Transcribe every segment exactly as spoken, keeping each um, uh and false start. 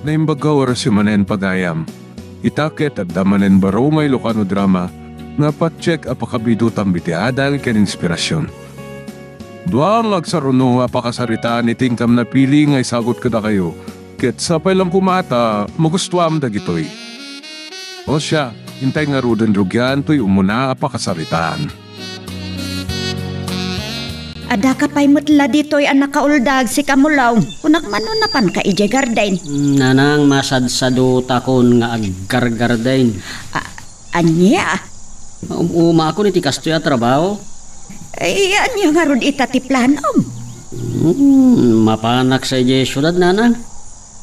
Naimbag a oras manen, pagayam. Ita ket adda manen baro nga Ilocano drama nga patchek a pakabidutam iti adal ken inspirasion. Dua nga agsaruno a pakasaritaan iti inkam napili nga isagut kadakayo, ket sapay lang koma ta magustuam dagitoy. O siya, intay ngaruden rugian toy umuna a pakasaritaan. Adda ka pay met la ditoy a nakauldag, sika Mulong. Kunak man no napanka idiay garden. Mm, nanang, masadsadutakon nga aggargarden. A-, ania? Um, umakon iti kastoy a trabaho. Ay, ania ngarud ita ti planom? Hmm, mapanak sa idiay siudad, nanang.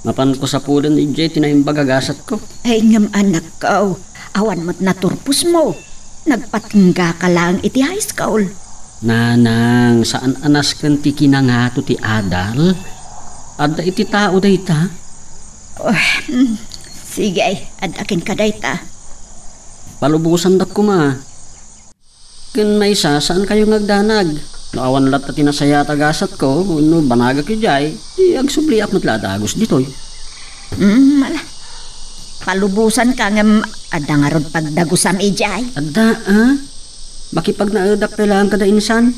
Mapanko sapuden idiay ti naimbag a gasatko. Ay, ngem anakko, awan met naturpos mo. Nagpatingga ka laeng iti high school. Nanang, saan a nasken ti kinangato ti adal? Adda iti tao dayta? Oh, hmm. Sige, adda kenka dayta. Palubosandak koma. Ken maysa, saankayo nga agdanag. No awan latta ti nasayaat a gasatko, wenno banagak idiay, ti agsubliak met la a dagus ditoy. Mm, ala. Palubosanka ngem adda ngarud pagdagusam idiay. Adda, a? Makipagnaedak pay laeng kada insan?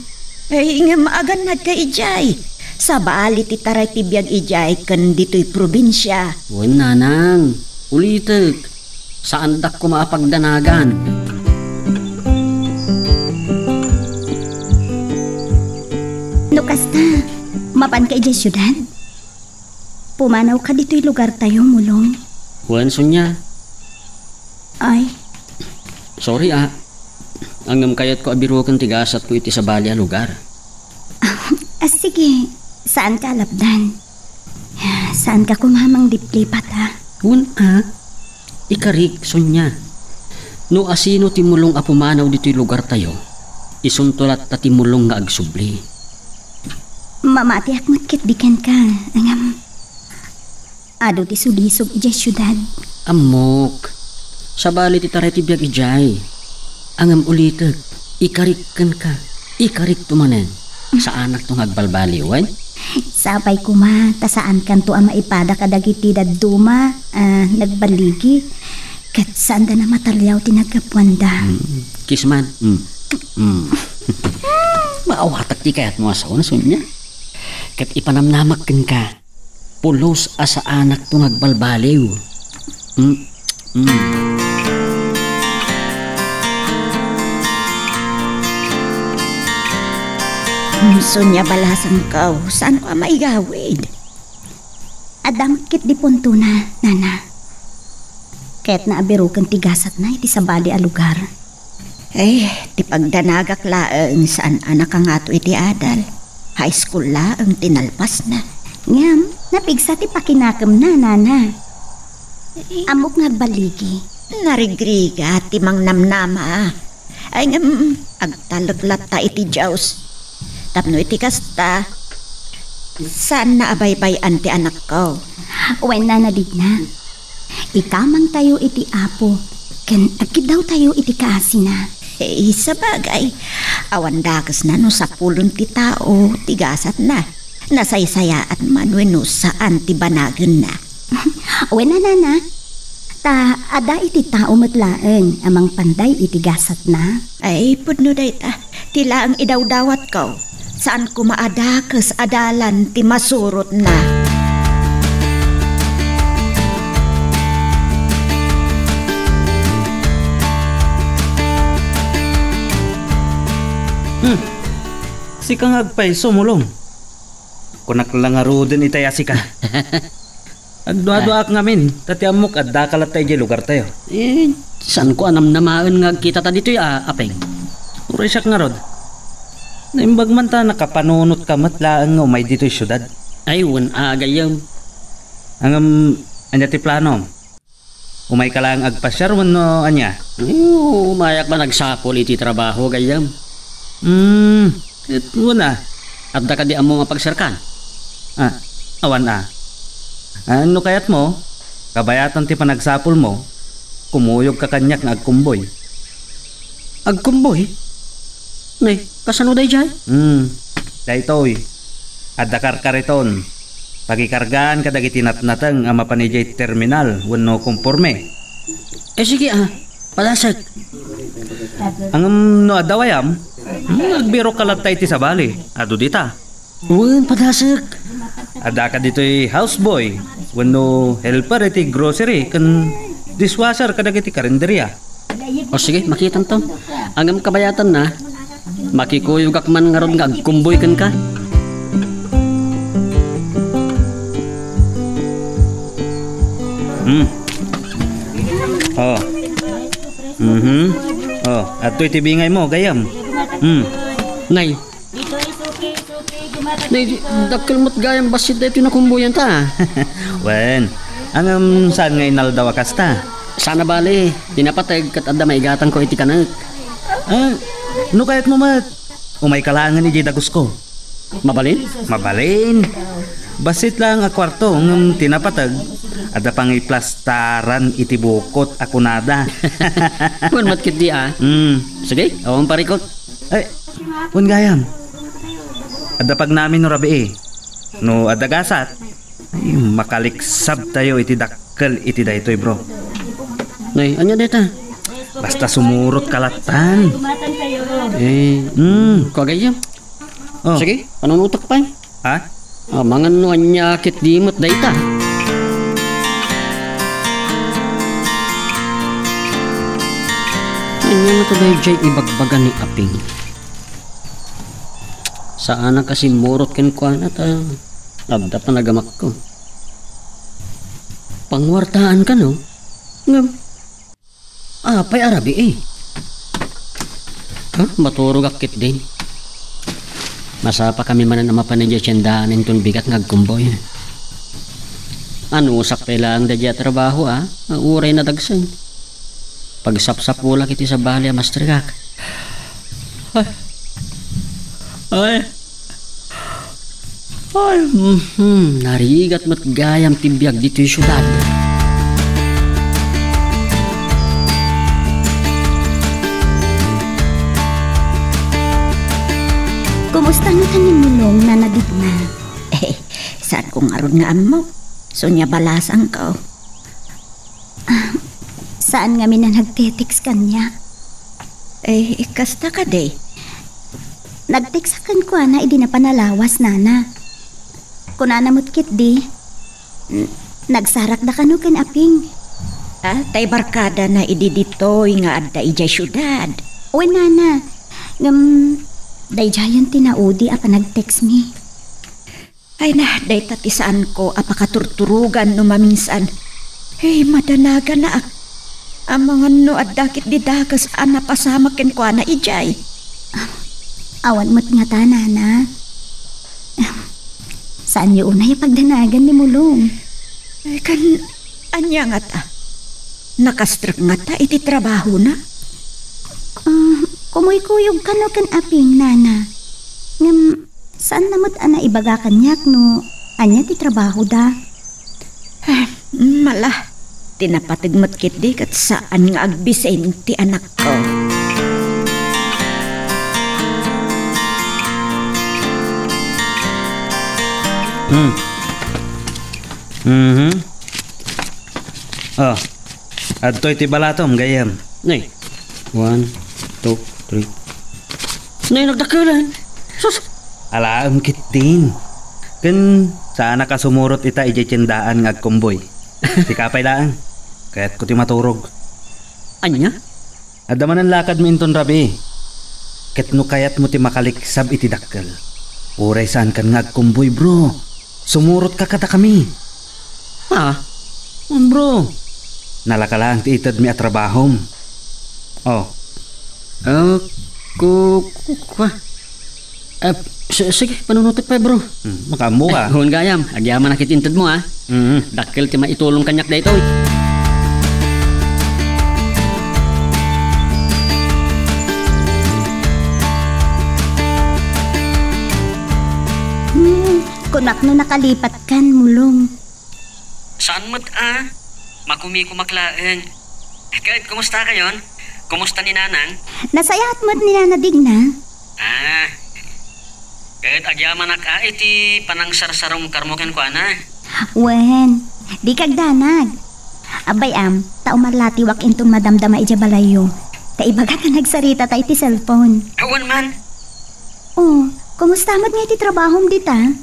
Ay, ngem agannadka idiay. Sabali ti taray ti biag idiay ken ditoy probinsia. Wen, nanang, ulitek. Saandak koma a pagdanagan. No kasta, mapanka idiay siudad? Pumanawka ditoy lugartayo, Mulong? Wen, Sonia. Ay. Sorry, a. Ngem kayatko a biroken ti gasatko iti sabali a lugar. Ah, sige. Saanka a lapdan. Saanka koma a mangliplipat, a? Wen, a. Ikarik, Sonia. No asino ti Mulong a pumanaw ditoy lugartayo, isunto latta ti Mulong nga agsubli. Mamatiak met ketdi kenka, ngem adu ti sulisog idiay siudad. Ammok. Sabali ti taray ti biag idiay. Ngem ulitek, ikarik kenka. Ikarikto manen. Saanakto nga agbalbaliw, wen? Sapay koma, ta saankanto a maipada kadagiti dadduma a nagballigi, ket saanda a mataliaw ti naggapuanda. Mm. Kiss man. Mm. Mm. Maawatak ti kayatmo a sao, Sonia. Ket ipanamnamak kenka. Pulos a saanakto nga agbalbaliw. Mm. Mm. Sonia, balasangko, saanko a maigawid? Adda met ketdi puntona, nana. Kayatna a biroken ti gasatna iti sabali a lugar. Ay, ti pagdanagak laeng saan a nakangato iti adal. High school laeng ti nalpasna. Ngem, napigsa ti pakinakemna, nana. Ammok nga agballigi. Narigrigat ti mangnamnama. Ay, ngem, agtalek latta iti Dios. Tapno iti kasta, saanna a baybay-an ti anakko. Wen, nana, didna. Ikamangtayo iti Apo, ken agkiddawtayo iti kaasina. Eh, sabagay, awan dakesna no sapulen ti tao ti gasatna. Nasaysayaat man wenno saan ti banagenna. Wen, nana, ta adda iti tao met laeng a mangpanday iti gasatna. Ay, pudno dayta. Ti laeng idawdawatko, saan koma a dakes a dalan ti masurotna. Hmm. Sika nga agpayso, Mulong. Kunak la ngaruden itay a sika. Agduaduaak ngamin, ta ti ammok addaka latta idiay lugartayo. Eh, saanko a namnamaen nga agkitata ditoy a, apeng? Uray siak ngarud. Naimbag man ta nakapanunotka met laeng nga umay ditoy siudad. Ay, wen a, gayyem. Ngem, ania ti planom? Umayka laeng agpasiar wenno ania? Eh, umayak man agsapul iti trabaho, gayyem. Hmm, ket wen a. Adda kadi ammom a pagserkan? Ah, awan a. Ah, no kayatmo, kabayatan ti panagsapulmo, kumuyogka kaniak nga agkumboy. Agkumboy? Nay, kasano daydiay? Hmm, daytoy. Adda karkariton. Pakikargaan kadagiti natnateng a mapan idiay terminal wenno komporme. Eh, sige, ah. Padasek. Ngem no adda gayam, hmm, agbirokka latta iti sabali. Adu dita. Wen, padasek. Adda kaditoy houseboy wenno helper iti grocery ken dishwasher kadagiti karinderia. O sige, makitanto. Ngem kabayatanna, makikuyogak man ngarud nga agkumboy kenka. Hmm. Oh. Mhm. Oh, adtoy ti bingaymo, gayyem. Hmm. Nay, Nay, dakkel met gayam bassit daytoy nakumboyan ta. Wen, ngem saan nga inaldaw a kasta? Saan a bale, ti napateg ket adda maigatangko iti kanek. Ah, no kayatmo met, umayka laengen idiay dagusko. Mabalin? Mabalin. Bassit laeng a kuarto, ngem ti napateg, adda pangiplastaran iti bukot a kunada. Wen met ketdi, ah. Hmm. Sige, awan parikot. Ay, wen gayam. Adda pagnamin no rabii. No adda gasat, ay, makaliksabtayo iti dakkel iti daytoy, bro. Nay, ania dayta? Basta sumurotka lattan. Eh, hmm, kua gayyem. Oh. Sige, panunotek pay. Ha? Amangan no ania ketdi met dayta. Ania met daydiay ibagbaga ni Aping? Saanak a simmurot kenkuana ta adda panagamakko. Panguartaan kano? Ngem, apay a rabii? Ha? Maturogak ketdin. Masapakami manen a mapan idiay tiendaan inton bigat nga agkumboy. Anusak pay laeng daydiay a trabaho, a, uray nadagsen. Pagsapsapulak iti sabali a mastrigak. Ay. Ay. Ay, mhm, narigat met gayam ti biag ditoy siudad. Kumusta ngata ni Mulong, Nana Digna? Eh, saanko ngarud nga ammo. Sonia balasangko. Ah, saan ngamin a nagte-text kaniak? Eh, kasta kadi. Nagtext kenkuana idi napan a lawas, Nana. Kunana met ketdi, n-, nagsarakda kano ken Aping. Ah, tay barkadana idi ditoy nga adda idiay siudad. Wen, Nana. Ngem, daydiayen ti naudi a panagtextmi. Ay na, dayta ti saanko a pakaturturogan no maminsan. Hey, madanaganaak. Amangan no adda ketdi dakes a napasamak kenkuana idiay. Awan met ngata, Nana. Saanyo unay a pagdanagan ni Mulong? Ay, kan, ania ngata? Nakastrek ngata iti trabahona? Ah, kumuykuyog kano ken Aping, Nana. Ngem, saanna met a naibaga kaniak no ania ti trabahoda. Ah, mala, ti napateg met ketdi ket saan nga agbisin ti anakko. Hmm. Mhm. Oh. Adtoy ti balatom, gayyem. Nay. One, two, three. Nay, nagdakkelan. Sus! Alaem ketdin. Ken saanak a sumurot ita idiay tiendaan nga agkumboy. Sika pay laeng. Kayatko ti maturog. Ania? Adda manen lakadmi inton rabii. Ket no kayatmo ti makaliksab iti dakkel, uray saankan nga agkumboy, bro. Sumurotka kadakami. Ha? Um, bro. Nalaka laeng ti itedmi a trabahom. Oh. Ah, ku-, ku-, kua. Ah, si-, sige, panunotek pay, bro. Hmm, makaammo ka. Ay, wen gayam, agyamanak iti intedmo, ah. Mm. Dakkel ti maitulong kaniak daytoy. Hmm, kunak no nakalipatkan, Mulong. Saan met a? Makumikumak laeng. Ket, kumusta kayon? Kumusta ni Nanang? Nasayaat met ni Nana Digna. Ah. Ket agyamanak a iti panangsarsarungkarmo kenkuana. Wen, dika agdanag. Abay, am, ta umallatiwak inton madamdama idiay balayyo. Ta ibaga ta nagsaritata iti cellphone. Awan man. Oh, kumusta met nga iti trabahom dita?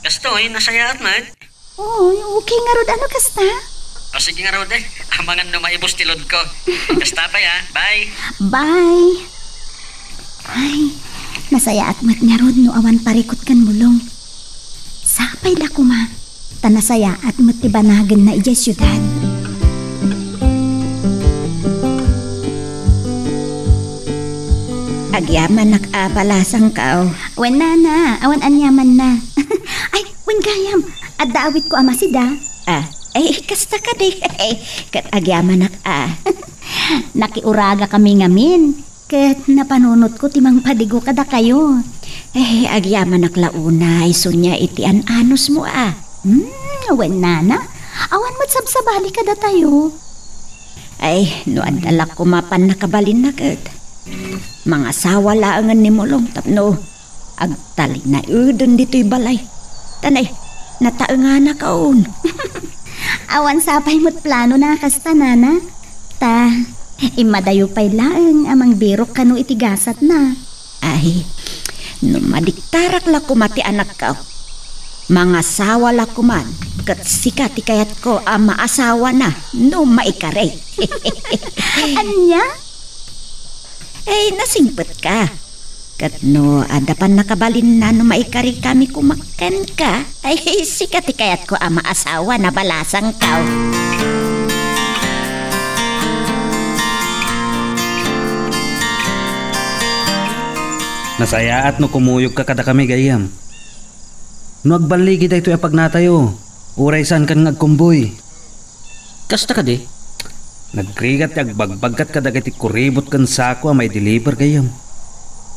Kastoy, nasayaat met. Oo, okay ngarud, ano kasta? O, sige ngarud, eh. Amangan no maibus ti load ko. Kasta pay, ah. Bye. Bye. Ay, nasayaat met ngarud no awan parikut ken Mulong. Sapay la koma, ta nasayaat met ti banagenna idiay siudad. Agyamanak a balasangkaw. Wen, nana, awan aniamanna. Ay, wen gayam, adda awitko a masida. Ah, ay, kasta kadi. Ket agyamanak a. Nakiuraga kami ngamin, ket napanunotko ti mangpadigo kadakayo. Eh, agyamanak la unay, isu nia iti an-anusmo a. Hmm, wen, nana, awan met sabsabali kadatayo. Ay, no adda la koma pannakabalinna ket mangasawa laengen ni Mulong tapno agtalinaeden ditoy balay. Ta nay, nataenganakon. Awan sapay met planona a kasta, nana. Ta, immadayo pay laeng a mangbirok kano iti gasatna. Ay, no madiktarak la koma ti anakko, mangasawa la koman, ket sika ti kayatko a maasawana no maikari. Ania? Eh, nasingpetka. Ket no adda pannakabalinna no maikarikami koma kenka, ay sika ti kayatko a maasawa, nabalasangkaw. Nasayaat no kumuyogka kadakami, gayyem. No agballigi daytoy a pagnatayo, uray saankan nga agkumbuy. Kasta kadi? Nagrigat ti agbagbagkat kadagiti kuribot ken sako a maideliver, gayyem.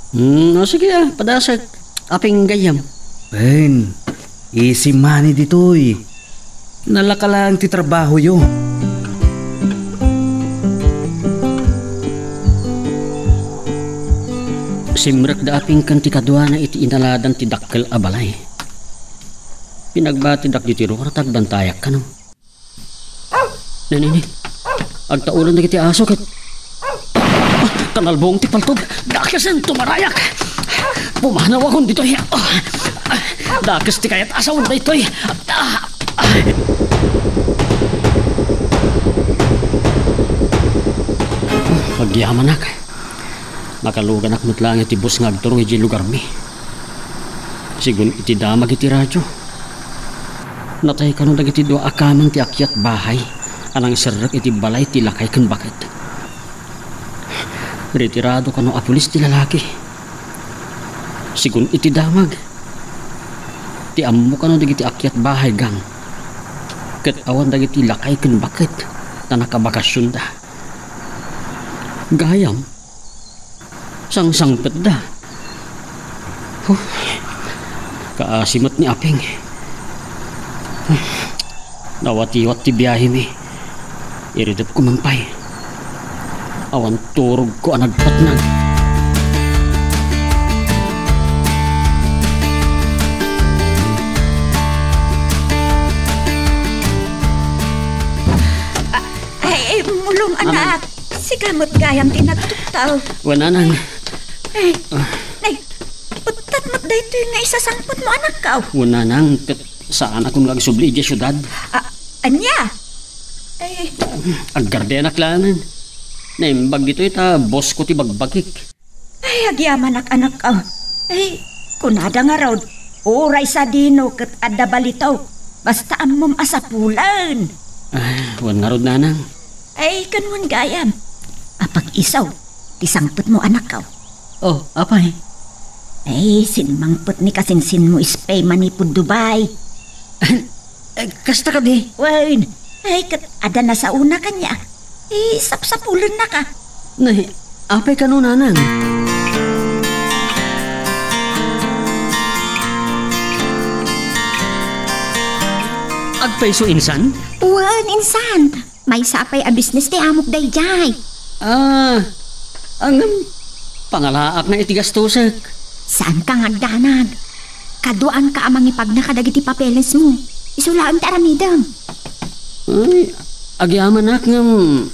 Hmm, o sige, ah, padasek. Aping gayyem. Ben, easy money ditoy. Nalaka laeng ti trabahoyo. Simrekda aping ken ti kaduana iti inaladan ti dakkel a balay. Pinagbatidak ditoy rua ta agbantayak kano. Nanini, agtaulon dagiti aso ket, ah, kanalbong ti paltog. Dakesen, tumarayak. Pumanawakon ditoy. Ah, dakes ti kayat a sawen daytoy. Ah, ah. Agyamanak. Nakaluganak met laeng iti bus nga agturong idiay lugarmi. Sigun iti damag iti radio, natay kano dagiti dua a kameng ti akyat bahay a nangserrek iti balay ti lakay ken baket. Retirado kano a pulis ti lalaki. Sigun iti damag, ti ammo kano dagiti akyat bahay gang, ket awan dagiti lakay ken baket ta nakabakasionda. Gayam, sangsangpetda. Huh, kaasi met ni Aping. Nawatiwat ti biahemi. Iridepko man pay. Awan turogko a nagpatnag. Ah, ay, ay, Mulong, Nanang. Anak. Sika met gayam ti nagtuktaw. Wen, Nanang. Ay, Ah. Nay, uttat met daytoy nga isasangpetmo, anakko. Wen, Nanang, ket saanakon nga agsubli idiay siudad. Ah, ania? Ay. Aggardenak laengen. Naimbag ditoy ta boss ko ti bagbagik. Ay, agyamanak, anakko. Ay, kunada ngarud, uray sadino ket adda balito. Basta ammom a sapulen. Ah, wen ngarud, Nanang. Ay, ken wen gayam. Apag-isu ti sangpetmo, anakko. Oh, apay? Ay, simmangpet ni kasinsinmo Spey manipud Dubai. Eh, kasta kadi? Wen, ay, ket adda nasaona kaniak. Eh, sapsapulennaka. Nay, apay kano, Nanang? Agpayso insan? Wen, insan. Maysa pay a business ti amok daydiay. Ah, ngem, pangalaak na iti gastosek. Saanka nga agdanag. Kaduaanka a mangipagna kadagiti papelesmo. Isu laeng ti aramidem. Ay, agyamanak ngem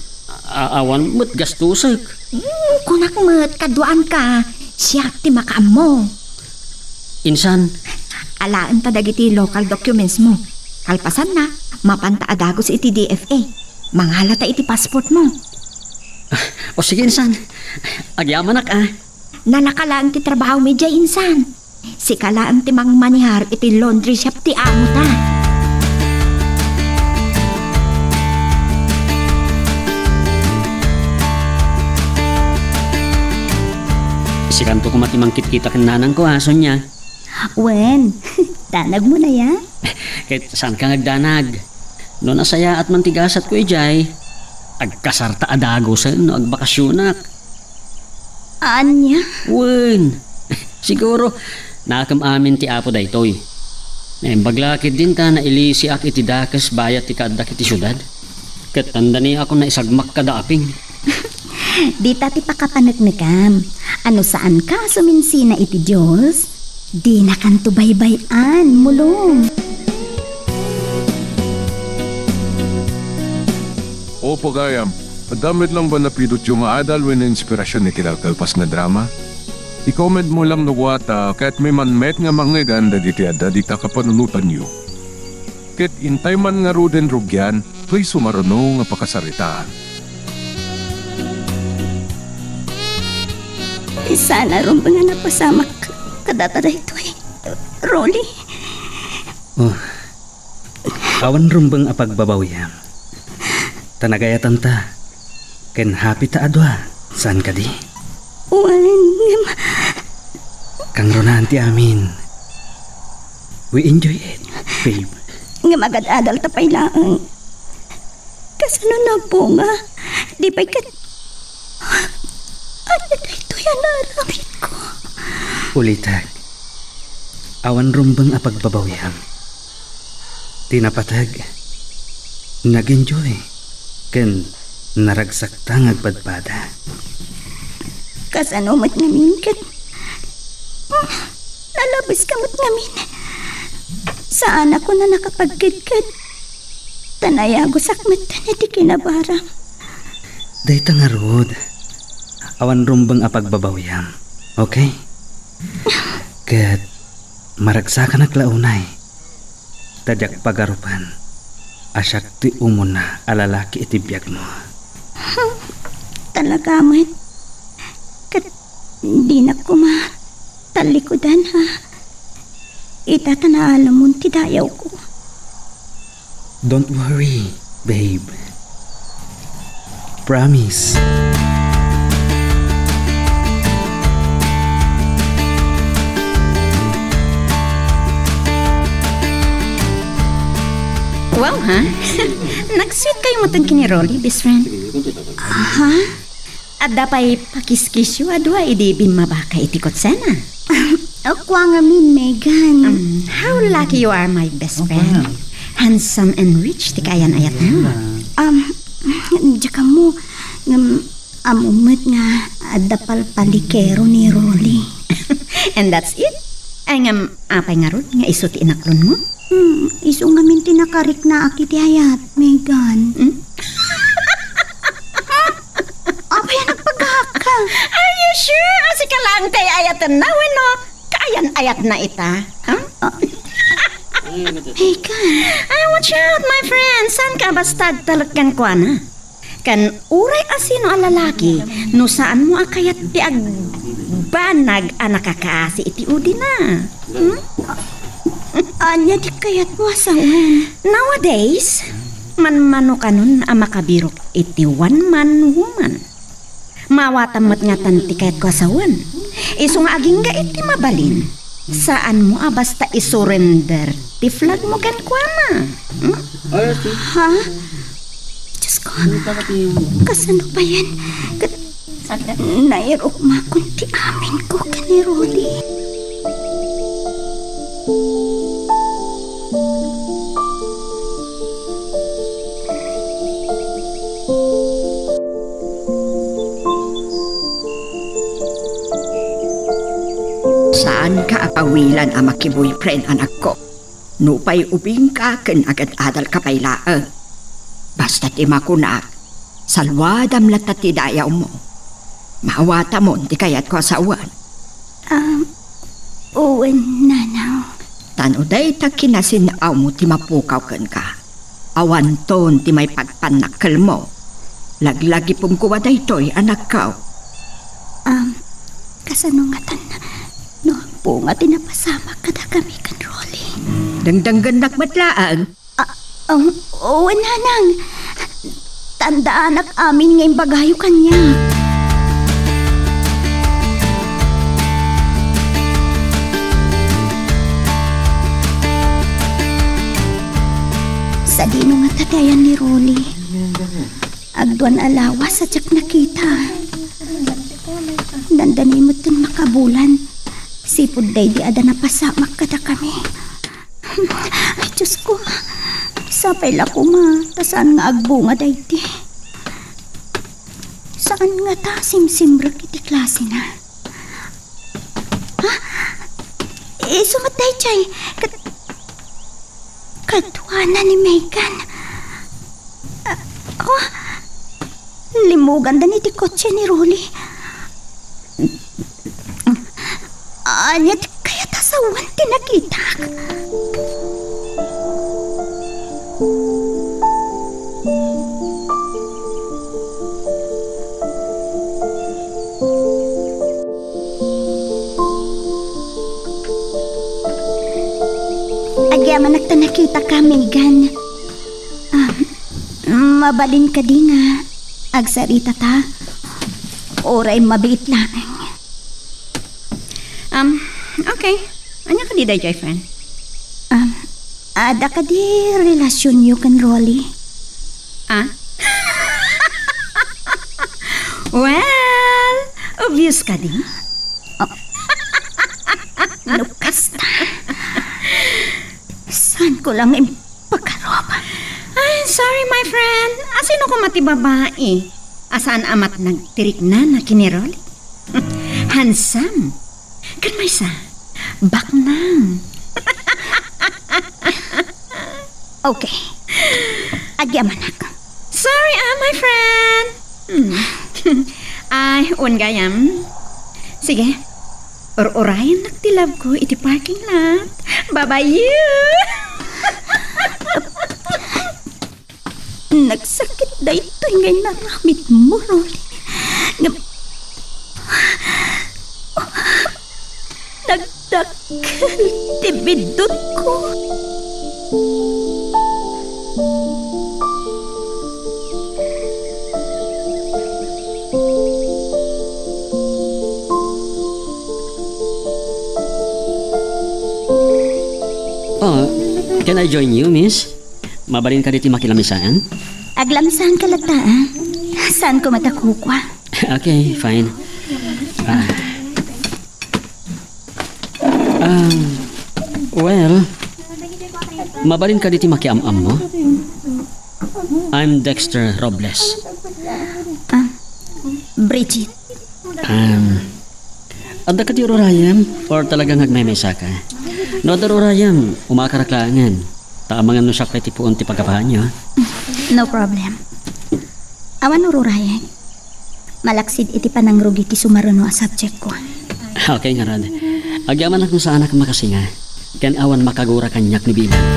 a-, awan met gastosek. Hmm, kunak met, kaduaanka, siak ti makaammo. Insan? Alaenta dagiti local documentsmo. Kalpasanna, mapanta a dagus iti D F A. Mangalata iti passportmo. O sige, insan. Agyamanak, a. Nalaka laeng ti trabahomi idiay insan. Sika laeng ti mangmanihar iti laundry shop ti amota. Sikanto koma ti mangkitkita ken nanangko, a, Sonia. Wen, danagmo na ya? Ket saanka nga agdanag. No nasayaat man ti gasatko idiay, agkasarta a dagusen no agbakasionak. Ania? Wen, siguro, nakem amin ti Apo daytoy. Naimbag la ketdin ta nailisiak iti dakes bayat ti kaaddak iti siudad. Ket tandaniakon naisagmak kada aping. Dita ti pakapaneknekam. A no saanka a suminsina iti Dios, dinakanto baybay-an, mulong. O, pagayam, adda met lang ba napidutyo nga adal wenno inspirasion iti kalkalpas nga drama? I-commentmo lang no kua ta kayatmi man met nga mangngegan dagiti adda dita kapanunotanyo. Ket intay man ngaruden rugian, toy sumaruno nga pakasaritaan. Saan a rumbeng a napasamak kadata daytoy, Rolly. Oh, awan rumbeng a pagbabawiam. Ta nagayatanta. Ken happy ta a dua, saan kadi? Wen, ngem Kangrunaan ti amin. We enjoy it, babe. Ngem agad-adal ta pay laeng. Kasano nagbunga? Di pay ket, ania daytoy a naaramidko? Ulitek, awan rumbeng a pagbabawiam. Ti napateg, nag-enjoy, ken naragsakta nga agpadpada. Kasano met ngamin ket, hmm, nalabeska met ngamin. Saanakon a nakapagkedked, ta nayagosak met iti kinabaram. Dayta ngarud, awan rumbeng a pagbabawiam, okay? Ket maragsakanak la unay. Ta diak pagarupan a siak ti umuna a lalaki iti biagmo. Talaga met. Ket dinak koma tallikudan, ha? Ita ta naalamon ti dayawko. Don't worry, babe. Promise. Wow, ha? Nag-sweet kayo metten ken ni Rolly, best friend. Aha. Adda pay pakiskisyo a dua idi bimmabaka iti kutsena. Ah, kua ngamin, Megan. Um, how lucky you are, my best friend. Handsome and rich ti kaayan-ayatmo. Um, diak ammo, ngem ammo met nga adda palpalikero ni Rolly. And that's it? Ay, ngem apay ngarud nga isu ti inaklonmo? Hmm, isu ngamin ti nakariknaak iti ayat, Megan. Hmm? Apay a nagpagaka? Are you sure a sika laeng ti ay-ayatenna wenno kaayan-ayatna ita? Huh? Ah. Megan. Ah, watch out, my friend. Saanka a basta agtalek kenkuana. Ken uray asino a lalaki, no saanmo a kayat ti agbanag a nakakaasi iti udina. Hmm? Ania ti kayatmo a sawen? Nowadays, manmanokanon a makabirok iti one-man woman. Mawatam met ngatan ti kayatko a sawen. Isu nga agingga iti mabalin. Saanmo a basta isurrender ti flagmo kenkuana. Hmm? Ha? Diyos ko, kasano payen? Kat-, nairukmakon ti aminko ken ni Rolly. Sa Ka a pawilan a makiboyfriend, anakko. Nupay ubingka ken agad-adalka pay laeng. Basta ti makunak, saluadam latta ti dayawmo. Maawatamon ti kayatko a sawen. Um, wen, nanang. Ta no dayta kinasin-awmo ti mapukaw kenka, awanton ti maipagpannakkelmo. Laglagipenko a daytoy, anakko. Um, kasano ngatan no agbunga ti napasamak kadakami ken Rolly? Dengdenggennak met laeng. Ah, um, wen, nanang. Tandaanak amin nga imbagayo kaniak. Sadino ngata ti ayan ni Rolly? Agduan a lawas a diak nakita. Dandani metten makabulan. Sipud daydi adda napasamak kadakami. Ay, Diosko. Sapay la koma ta saan nga agbunga daydi. Saan ngata simsimrek iti klasena? Ha? Isu met daydiay. Kat-, kaduana ni Megan. Ah, oh, limmuganda iti kotse ni Rolly. Ania ti kayat a sawen ti nakitak? Agyamanak ta nakitaka, Megan. Ah, mabalin kadi nga agsaritata? Uray mabiit laeng. Um, okay. Ania kadi daydiay, friend? Um, adda kadi relasionyo ken Rolly? Ah? Well, obvious kadi. Oh. No kasta. Saanko lang impakarup. Ay, sorry, my friend. Asino koma ti babai a saan a matnag ti riknana ken ni Rolly? Handsome. Ken maysa, baknang. Okay. Agyamanak. Sorry, ah, my friend. Hmm. Ay, wen gayam. Sige. Ur-urayennak ti love ko iti parking lot. Bye-bye, you! Nagsakit daytoy nga inaramidmo, Rolly. Ngem, nagdakkel ti biddutko. Oh, can I join you, miss? Mabalin kadi ti makilamsaan? Aglamsaanka latta, ah. Saanko met a kukua? Okay, fine. Ah. Um, well, mabalin kadi ti makiam-ammo? I'm Dexter Robles. Ah, Bridget. Um, adda kadi ururayem or talaga nga agmaymaysaka? No adda ururayem, umakarak laengen. Ta amangan no siak pay ti puon ti pagkabaanyo. No problem. Awan ururayek. Malaksid iti panangrugi ti sumaruno a subject ko. Okay, ngarud. Agyamanak no saanak makasinga. Ken awan makagura kaniak no bilang.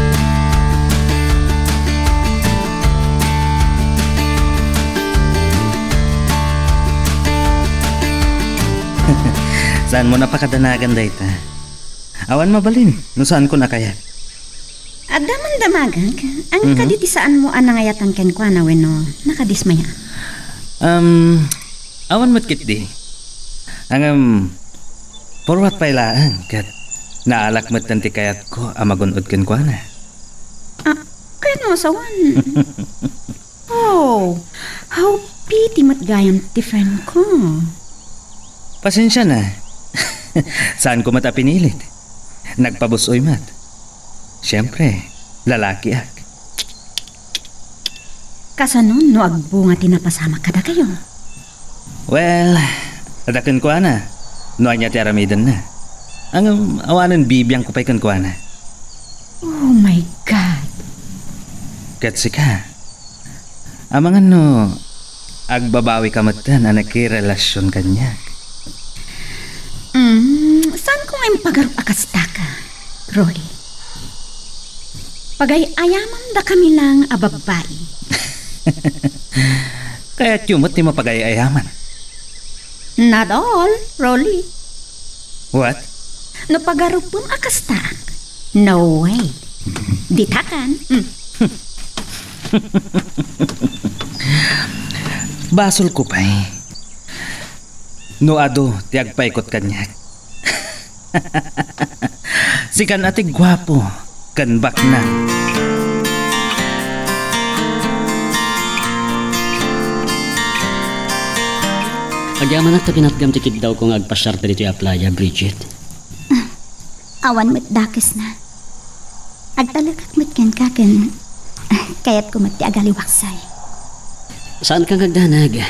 Saanmo napakadanagan dayta? Awan mabalin no saankon a kayat. Adda man damagek, ania Mhm. kadi ti saanmo a nangayatan kenkuana wenno nakadismaya? Um, awan met ketdi. Ngem, purruat pay laeng ket naalak metten ti kayatko a magun-od kenkuana. Ah, kayatmo a sawen? Oh, how pretty met gayam ti friend ko. Pasensiana. Saanko met a pinilit. Nagpabus-oy met. Siempre, lalakiak. Kasano no agbunga ti napasamak kadakayo? Well, adda kenkuana no ania ti aramidenna. Ngem awanen bibiangko pay kenkuana. Oh my God. Ket sika, amangan no agbabawika metten a nakirelasion kaniak. Mm, saanko nga impagarup a kastaka, Rolly. Pagay-ayamandakami lang a babbai. Kayatyo met ti mapagay-ayaman. Not all, Rolly. What? No pagarupem a kastaak, no way. Ditakan. Mm. Basolko pay no adu ti agpaikot kaniak. Sikan a ti guapo ken baknang. Agyamanak ta pinatgam ti kiddawko nga agpasiar ditoy a playa, Bridget. Awan met dakesna. Agtalekak met kenka ken kayatko met ti agaliwaksay. Saanka nga agdanag.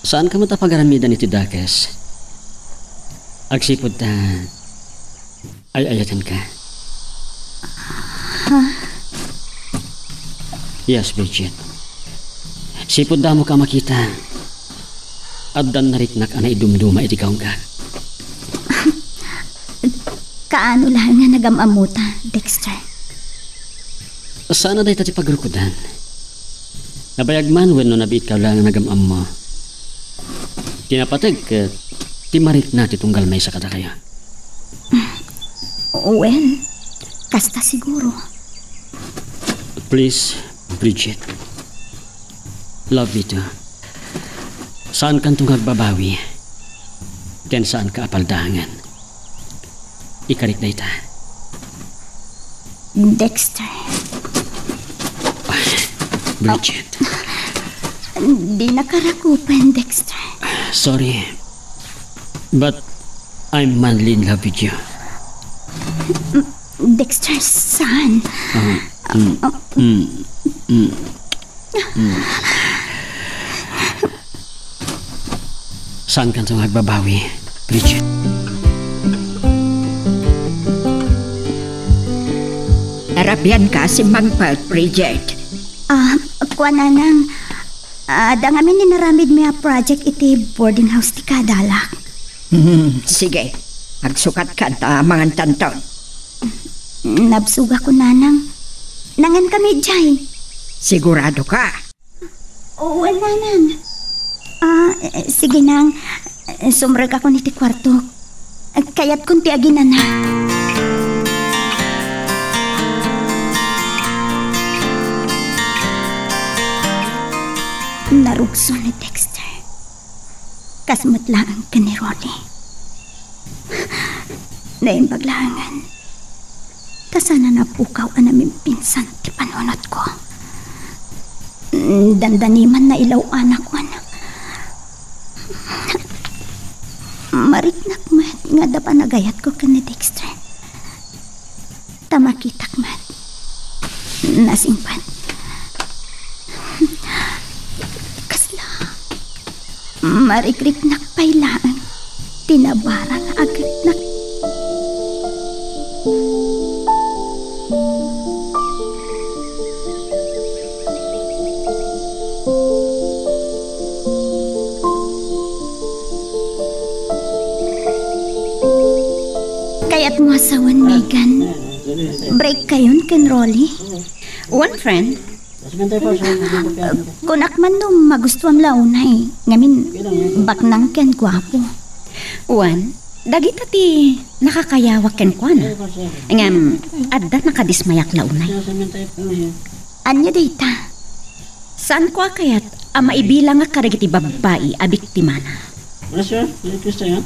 Saanka met a pagaramidan iti dakes. Agsipud ta ay-ayatenka. Ha? Yes, Bridget. Sipud damoka a makita, addan nariknak a naidumduma iti kaunggak. Kaano laeng nga nagam-ammota, Dexter? Saan a dayta ti pagrukodan. Nabayag man wenno nabiitka laeng a nagam-ammo. Ti napateg ket ti marikna ti tunggal maysa kadakayo. Well, kasta siguro. Please, Bridget. Love me too. Saankanto nga agbabawi, ken saanka a paldaangen. Ikarik dayta. Dexter. Bridget. Dinaka rakupen, Dexter. Sorry. But I'm madly in love with you. Dexter, saan? Ah, mm, mm, mm, mm. Saankanto nga agbabawi, Bridget? Narabianka a simmangpet, Bridget. Ah, kua, Nanang. Adda ngamin inaramidmi a project iti boarding house ti kadalak. Hmm, sige. Agsukatkan ta mangantanton. Nabsogakon, Nanang. Nangankami idiay. Siguradoka? Wen, Nanang. Ah, eh, sige, Nang. Sumrekakon iti kuartok. Kayatkon ti aginana. Narukso ni Dexter. Kas met laeng ken ni Rolly. Naimbag laengen. Ta saan a napukaw a namimpinsan ti panunotko. Dandani man nailaw-anak, wen. Mariknak met nga adda panagayatko ken ni Dexter. Ta makitak met. Nasingpet. Kasla. Marikriknak pay laeng ti nabara nga agriknak. Kayatmo a sawen, Megan? Break kayon ken Rolly? One friend. Kunak man no magustuam la unay, ngamin baknang ken guapo. Wen, dagita ti nakakayawak kenkuana. Ngem adda nakadismayak la unay. Ania dayta? Saanko a kayat a maibilangak kadagiti babbai a biktimana.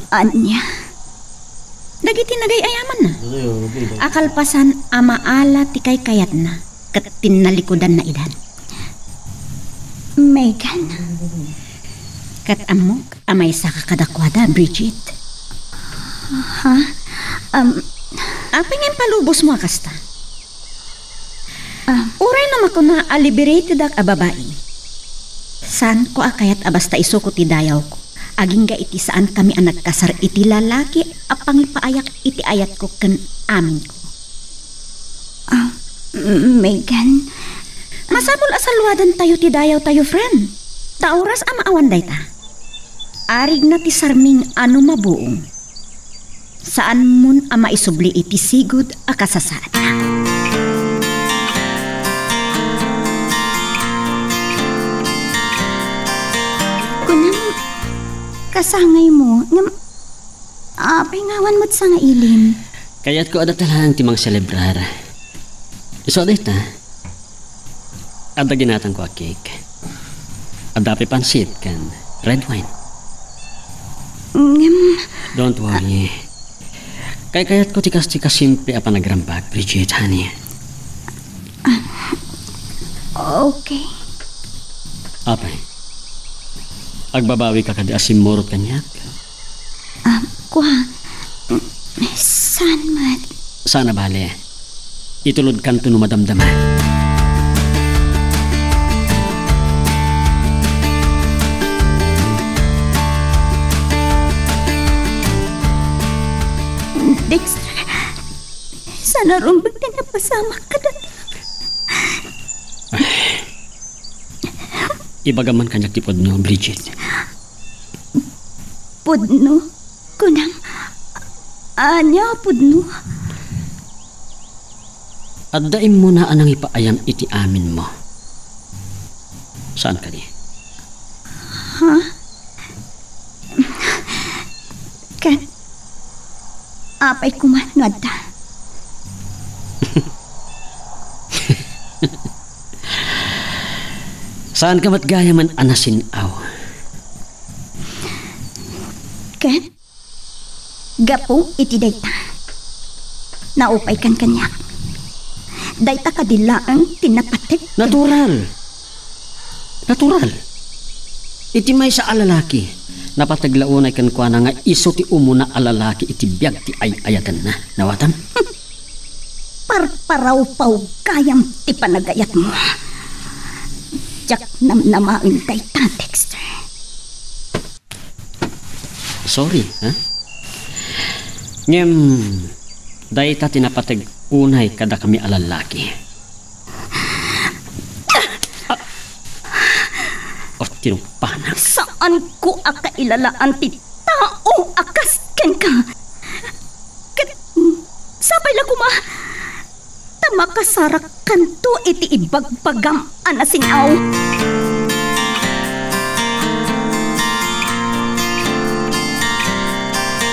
Ania? Dagiti nagay-ayamanna. A kalpasan a maala ti kaykayatna ket tinnalikudanna idan. Megan. Ket ammok a maysaka kadakuada, Bridget. Ha? Um, Apay nga impalubosmo a kasta? Ah. Uray no makuna a liberateddak a babai, saanko a kayat a basta isuko ti dayawko agingga iti saankami a nagkasar iti lalaki a pangipaayak iti ayatko ken aminko. Ah, Megan. Masapul a salwadantayo ti dayawtayo, friend. Ta oras a maawan dayta, arigna ti sarming a no mabuong. Saanmon a maisubli iti sigud a kasasaad. Kunam, kasangaymo, ngem apay nga awan met sangailim? Kayatko a data laeng ti mangselebrar. Isu a dayta, adda ginatangko a cake. Adda pay pansit ken red wine. Ngem, don't worry. Kaykayatko ti kas-, ti kasimple a panagrambak, Bridget, honey. Ah, okay. Apay, agbabawika kadi a simmurot kaniak? Ah, kua, saan met? Saan a bale. Itulodkanto no madamdama. Dexter, saan a rumbeng ti napasamak kadata. Ibagam man kaniak ti pudno, Bridget. Pudno? Kunam, ania a pudno? Adda immuna a nangipaayam iti aminmo. Saan kadi? Ha? Ket apay koma no adda? Saanka met gayamen a nasin-aw. Ket gapu iti dayta, naupaykan kaniak. Dayta kadi laeng ti napateg. Natural. Natural. Iti maysa a lalaki, napateg la unay kenkuana nga isu ti umuna a lalaki iti biag ti ay-ayatenna. Nawatam? Parparawpaw gayam ti panagayatmo. Diak namnamaen dayta, Dexter. Sorry, ha? Ngem, dayta ti napateg unay kadakami a lalaki. Ah! Oh, tinupanak. Saanko a kailalaan ti tao a kas kenka. Ket, sapay la koma, ta makasarakkanto iti ibagbagam a nasin-aw.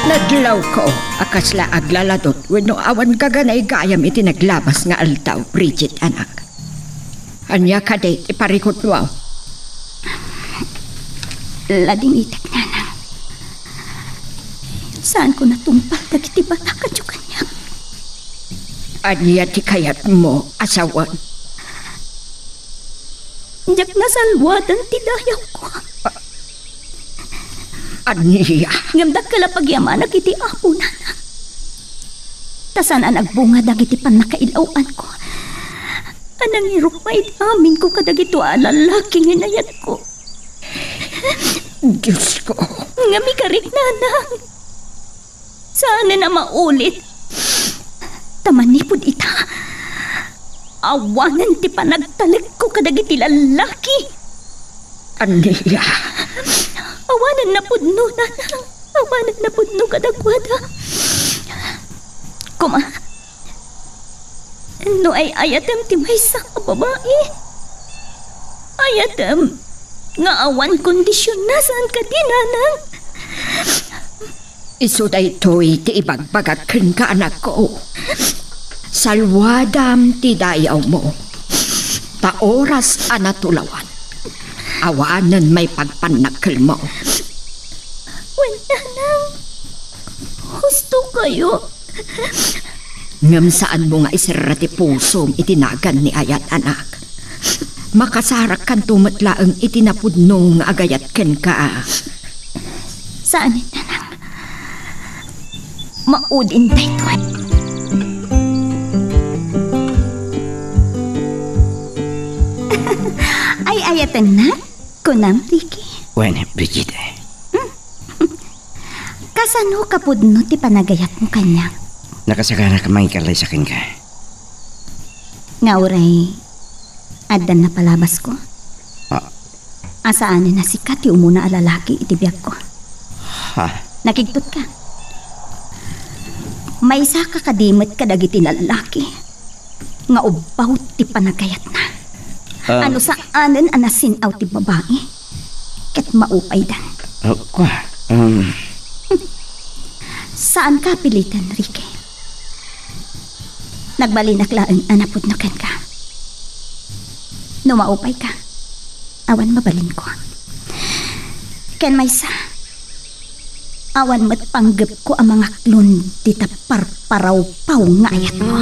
Nadlawko a kasla aglaladot wenno awan gaganaygayam iti naglabas nga aldaw, Bridget, anak. Ania kadi ti parikutmo? Ladingitek, nanang. Saanko natungpal dagiti bata kadyo kaniak. Ania ti kayatmo a sawen? Diak nasalwadan ti dayawko. Ania? Ngem dakkel a pagyamanak iti Apo, nanang. Ta saan a nagbunga dagiti pannakailaw-anko a nangirukma iti aminko kadagitoy a lalaki nga inayatko. Diosko. Ngem ikarik, nanang. Saanen a maulit. Ta manipud ita, awanen ti panagtalekko kadagiti lallaki. Ania? Awanen napudno, nanang. Awanen napudno kadakuada. Koma, no ay-ayatem ti maysa a babai, ayatem nga awan kondisionna, saan kadi, nanang? Isu daytoy ti ibagbagak kenka, anakko. Salwadam ti dayawmo. Ta oras a natulawan, awanen maipagpannakkelmo. Wen, nanang, husto kayo. Ngem saanmo nga iserra ti pusom iti nagan ni ayat, anak. Makasarakkanto met laeng iti napudno nga agayat kenka. Saan, nanang. Maudin daytoy. Ay-ayatennak, kunam, Ricky? Wen, Brigitte. Hmm. Kasano ka pudno ti panagayatmo kaniak? Nakasakanak a mangikallaysa kenka. Nga uray addan napalabasko? Ah. A saanen a sika ti umuna a lalaki iti biagko. Ha? Nakigtotka. Maysaka kadi met kadagiti lallaki nga ubbaw ti panagayatna. Ah. A no saanen a nasin-aw ti babai, ket maupaydan. Ah, kua, um. Saanka a piliten, Ricky. Nagbalinak laeng a napudno kenka. No maupayka, awan mabalinko. Ken maysa, awan met panggepko a mangaklon dita parparawpaw nga ayatmo.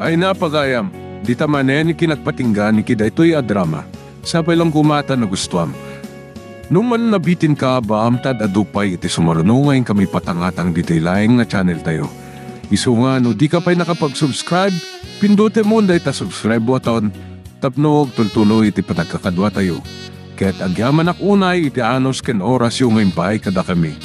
Ay na, pagayam, dita manen ti kinagpatinggan iti daytoy a drama. Sapay laeng koma ta nagustuam. No man nabitinka, baam ta ad-adu pay iti sumaruno nga inkami patangatang ditoy laeng nga channel tayo. Isu nga no dika pay nakapag-subscribe, pindutem dayta subscribe button tapno agtultuloy iti panagkakadua tayo. Ket agyamanak unay iti anus ken orasyo nga impaay kadakami.